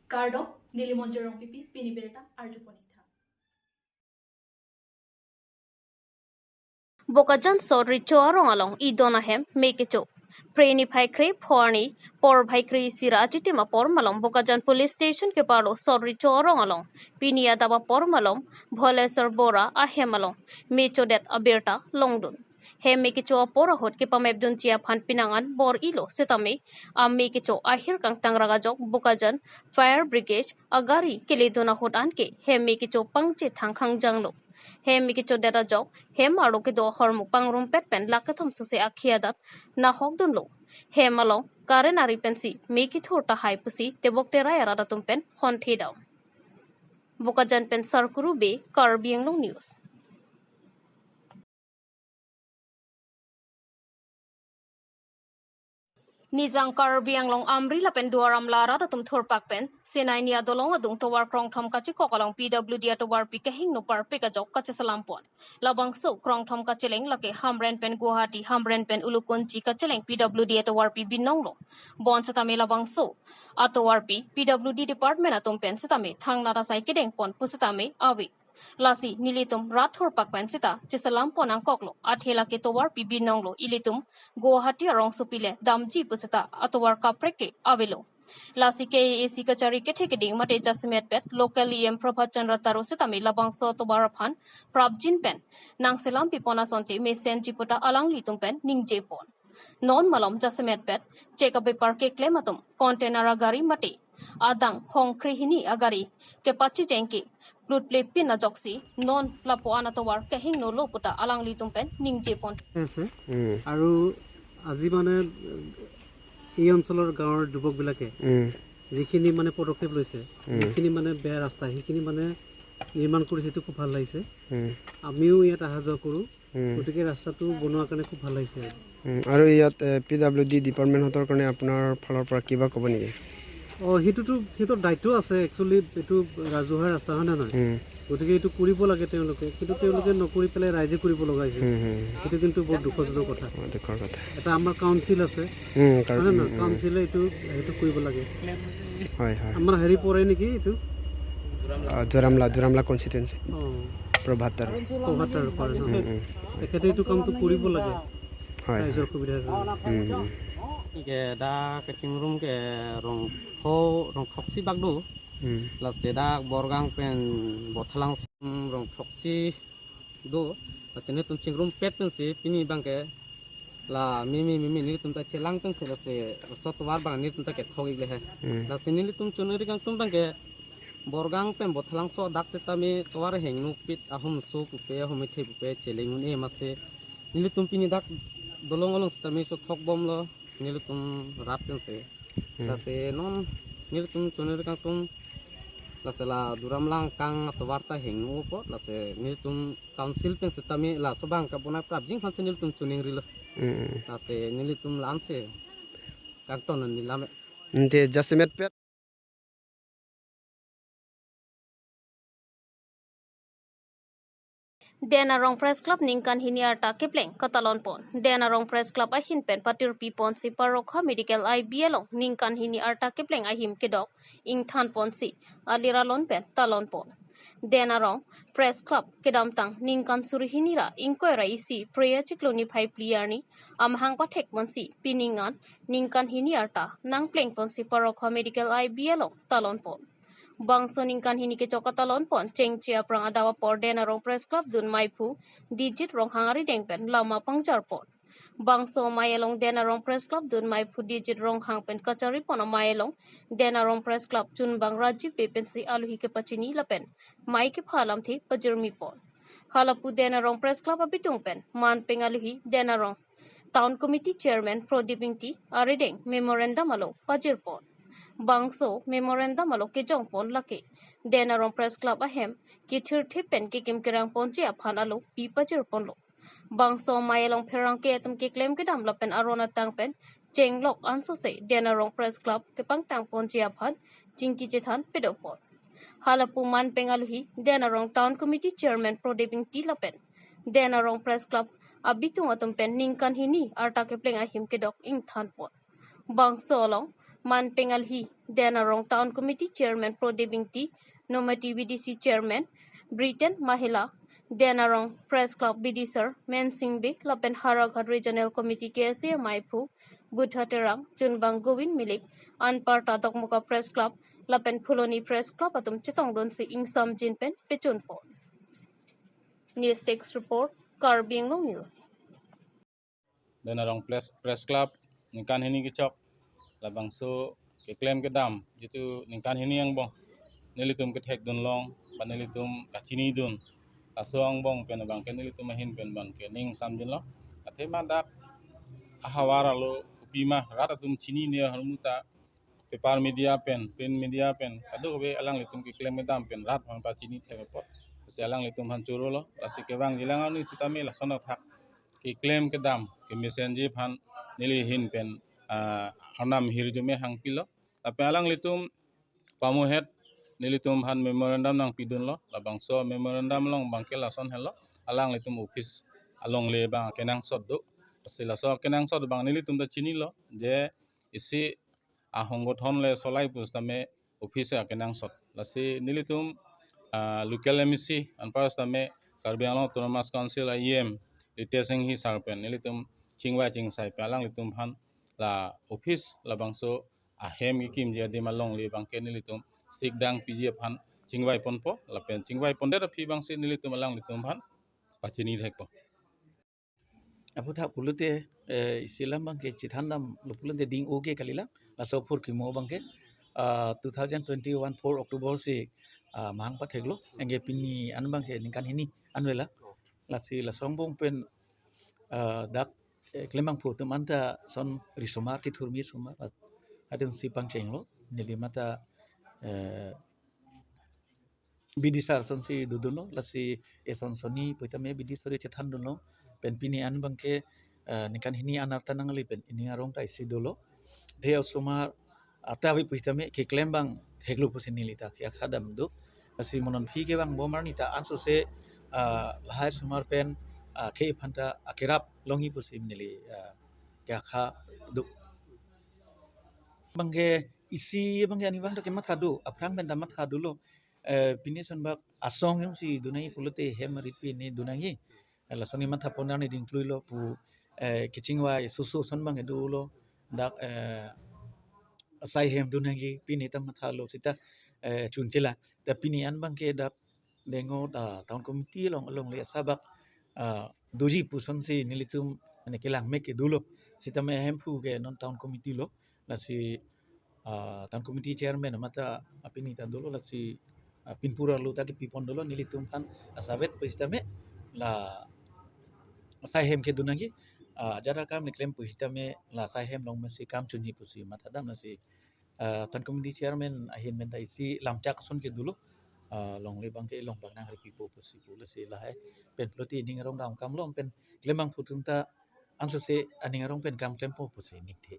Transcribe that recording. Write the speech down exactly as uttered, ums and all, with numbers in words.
Kardom, neli Monjir Rongpipi, pini birta arjupon-ik tha. Bokajan Sot Recho arong along idon ahem me kecho. Phre niphai kre-pho arni porphai kre-isi ra achitim apor malom Bokajan Police Station keparlo Sot Recho arong along pini adap apor malom Bholeswar Bora ahem along me chodet abirta longdun. Hem me kecho apor ahut kepamepdunji aphan penang an bor-ilo setame, ame kecho ahir kangtang ragajok Bokajan Fire Brigade agari keledun ahut anke hem me kecho pangchethang khangjanglo. Hem me kechodet ajok hem arlo kedo ahormu pangrumpet pen lakh kethom sose akhi adat nahokdunlo. Hem along current ari pensi me kethur tahai pusi tebok terai arat atum pen honthedam. Bokajan pen Sarkuru Bey, Karbi Anglong News. Nijang Karbi Anglong Amri lapen Duar Amla arat atum thurpak pen Sinai Nia Dolong adung tovar krongthom kachikok along P W D atovarpi kehingno parpik ajok kacheselampon. Labangso krongthom kacheleng lake Hamren pen Guwahati, Hamren pen Ulukunchi kacheleng P W D atovarpi binonglo. Bonsetame labangso atovarpi P W D department atum pen setame thangnat asai kedengpon pusitame ave. Lasi nelitum rat thurpak pen seta cheselampon angkoklo. Athe lake tovarpi binonglo, ilitum Guwahati arongsopi le damji pu seta atovar kaprek ke avelo. Lasi K A A C kachari kethe keding mate jasemet pet local E M Prabhat Chandra Taro setame labangso atovar aphan prapjin pen nangselam pipon asonte mesenji puta alanglitum pen ningjepon. Non malom jasemet pet chek abepar keklem atum container agari mate adang hongkre hini agari kepachijeng ke plutple pin ajoksi non lapu-an atovar kehingnolo puta alanglitum pen ningjepon. আছে। উম, আৰু আজি মানে এই অঞ্চলৰ গাঁৱৰ যুৱকবিলাকে উম, যিখিনি মানে পদক্ষেপ লৈছে, উম। যিখিনি মানে বেয়া ৰাস্তা, সেইখিনি মানে নিৰ্মাণ কৰিছে, এইটো খুব ভাল লাগিছে। উম। আমিও ইয়াত অহা যোৱা কৰোঁ, উম। গতিকে ৰাস্তাটো বনোৱাৰ কাৰণে খুব ভাল লাগিছে। উম, আৰু ইয়াত, এ, পি ডাব্লিউ ডি ডিপাৰ্টমেণ্টহঁতৰ কাৰণে আপোনাৰ ফালৰ পৰা কিবা ক'ব নেকি? অ, সেইটোতো সিহঁতৰ দায়িত্ব আছে, একচুৱেলি এইটো ৰাজহুৱা ৰাস্তা, হয় নে নহয়? উম। গতিকে এইটো কৰিব লাগে তেওঁলোকে, কিন্তু তেওঁলোকে নকৰি পেলাই ৰাইজে কৰিব লগা হৈছে। উম, উম। সেইটো কিন্তু বহুত দুখজনক কথা। অ, দুখৰ কথা। এটা আমাৰ কাউন্সিল আছে, উম, কাৰ-, হয় নে নহয়? উম, উম। কাউন্সিলে এইটো, সেইটো কৰিব লাগে। হয়, হয়। আমাৰ হেৰি পৰে নেকি এইটো? আ, দুৰামলা, দুৰামলা কনষ্টিটুৱেঞ্চি। অ। প্ৰভাত আৰু। প্ৰভাত আৰু পৰে ন? উম, উম। তেখেতে এইটো কামটো কৰিব লাগে। হয়, ৰাইজৰ হয়। সুবিধাৰ কাৰণে। উম, উম। Ke dak kachingrum ke rong pho, rong throksi bak do. Hmm. Lasi dak Borgang pen Bothalang rong throksi do. Lasi nelitum chingrumpet pensi pini abangke la mimi mimi nelitum ta chelang pensi lasi so tovar abang nelitum ta kethok-ik le he. Hmm. Lasi nelitum choningri kangtung abangke Borgang pen Bothalangso dak setame tovar hingno pit ahum so pupe ahum ithe pupe cheleng un-e amatsi nelitum pini dak dolong along setame so thokbomlo nelitum rat pensi. Hmm. Lasi non nelitum choningri kangtung lasi la duramlang kang atovar ta hingno apot lasi nelitum council pen setame laso abang kabonai prapjin aphansi nelitum choningrilo. Hmm. Lasi nelitum la-ansi kangton neli lam. Ante jasemet pet. Den Arong Press Club ningkan hini arta kepleng katalonpon. Den Arong Press Club ahin pen patirpiponsi Parokha Medical I B along ningkan hini arta kepleng ahim kedok ingthanponsi alir alon pen talonpon. Den Arong Press Club kedamtang ningkan suri hini ra ingkoi ra isi Phre achiklo niphai phli arni amahang pathekponsi pining an ningkan hini arta nangplengponsi Parokha Medical I B along talonpon. Bangso ningkan hini kechok katalonpon chengche aphrang adap apor Den Arong Press Club dun maiphu Dijit Ronghang arideng pen lama pangjarpon. Bangso amei along Den Arong Press Club dun maiphu Dijit Ronghang pen kacharipon amei along Den Arong Press Club chunbang Rajiv Bey pensi alohi kepachini lapen mei kepha alamthe pajirmipon. Halapu Den Arong Press Club abitung pen manpeng alohi Den Arong Town Committee Chairman Prodip Ingti arideng memorandum alo pajirpon. Bangso memorandum alo kejongpon lake Den Arong Press Club ahem kethirthip pen kekim kerangponji aphan alo pi pajirponlo. Bangso amei along pherangke atum keklem kedam lapen aron atang pen chenglok ansose Den Arong Press Club kepangtangponji aphan chingki chethan pedopon. Halapu manpeng alohi Den Arong Town Committee Chairman Prodip Ingti lapen Den Arong Press Club abitung atum pen ningkan hini arta kepleng ahim kedok ingthanpon. Bangso along Man pengalhi, Den Arong Town Committee Chairman Prodip Ingti, Nomati B D C Chairman Britain Mahila, Den Arong Press Club B D sir Mensing Bey, lapen Howraghat Regional Committee K S A M I aphu Buddha Terang, Chunbang Govin Milik, anparta Dokmoka Press Club lapen Phuloni Press Club atum chetongdunsi ingsamjin pen pechunpon. News Desk Report, Karbi Anglong News. Den Arong Press, Press Club ningkan hini kechok, labangso keklem kedam jitu ningkan hini angbong nelitum kethekdun long, ba nelitum kachinidun, laso angbong pen abangke nelitum ahin pen abangke ningsamjinlo. Athema dak ahavar alo kopima rat atum chinine ahormu ta paper media pen, print media pen, kadokave alanglitum keklem kedam pen rat aphan pachini thek apot, lasi alanglitum aphan chorolo. Lasi kevangjilang arni sitame lason athak keklem kedam kemesenji aphan neli ahin pen, ah, arnam hirjume hangpilo. Lapen alanglitum pamuhet nelitum aphan memorandum nangpidunlo, labangso memorandum along abangke lason helo, alanglitum office alongle abang kenangsot do. Lasi laso kenangsot abang nelitum ta chinilo, je isi ahonggothon le solai pusitame office akenangsot. Lasi nelitum, ah, local M A C anpar sitame Karbi Anglong Autonomous Council a E M Ritesh Enghi sir pen nelitum chingvai chingsai pen alanglitum aphan la office labangso ahem kekimji adim alongle abangke nelitum sikdang piji aphan chingvai ponpo, lapen chingvai pondet aphi abangsi nelitum alanglitum aphan pachini thekpo. Aphuthak pulote, eh, isi alam abangke chethandamlo pulote ding oke kalilang, laso aphurkimo abangke, ah, two thousand twenty-one four October si, ah, mahang patheklo, anke pini an abangke ningkan hini anvela. Lasi laso angbong pen, ah, dak, eh, klembangphu atum anta son risomar kithurmi somar, ah, atumsi pangchenglo, neli mata, eh, B D sir asonsi dodunlo, lasi eson sonni pusitame B D sir chethandunlo. Pen pini an abangke, eh, ningkan hini an arta nangle pen ining arong ta isi dolo. The osomar ata ave pusitame keklem abang theklo pusi neli ta ke akha dam do. Lasi mo non aphi kevang bom arni ta ansose, ah, lahai osomar pen, ah, ke aphan ta akerap longji pusi neli, ah, ke akha do. Abangke isi abangke arnivang ta kematha do, aphrang pen ta matha dolo. Eh, pini son bak asong hem si dun nangji pulote hem arit pen ne dun nangji. Eh, lason ne matha pon arni ding kluilo pu, eh, kechingvai soso son abangke dolo. Dak, eh, asai hem dun nangji pini ta mathalo seta, eh, chuntila. Ta pini an abangke dak dengo ta town committee along alongle asabak, ah, doji pu asonsi nelitum mane kelang mek ke dolo. Sitame ahemphu ke non town committee lo. Lasi, ah, town committee chairman mata apini ta dolo, lasi, ah, pinpura lo ta kepi pon dolo nelitum aphan asavet pusitame la asai hem ke dun nangji, ah, ajat akam ne klem pusitame la asai hem along mesi kam chunji pusi matha dam. Lasi, ah, town committee chairman ahin pen ta isi lamchak ason ke dolo, ah, longle abangke long abang nangripipo pusi pu. Lasi lahai pen pulote ining arong dam kam long pen klembangphu atum ta ansose aning arong pen kam klempo pusi nikthe.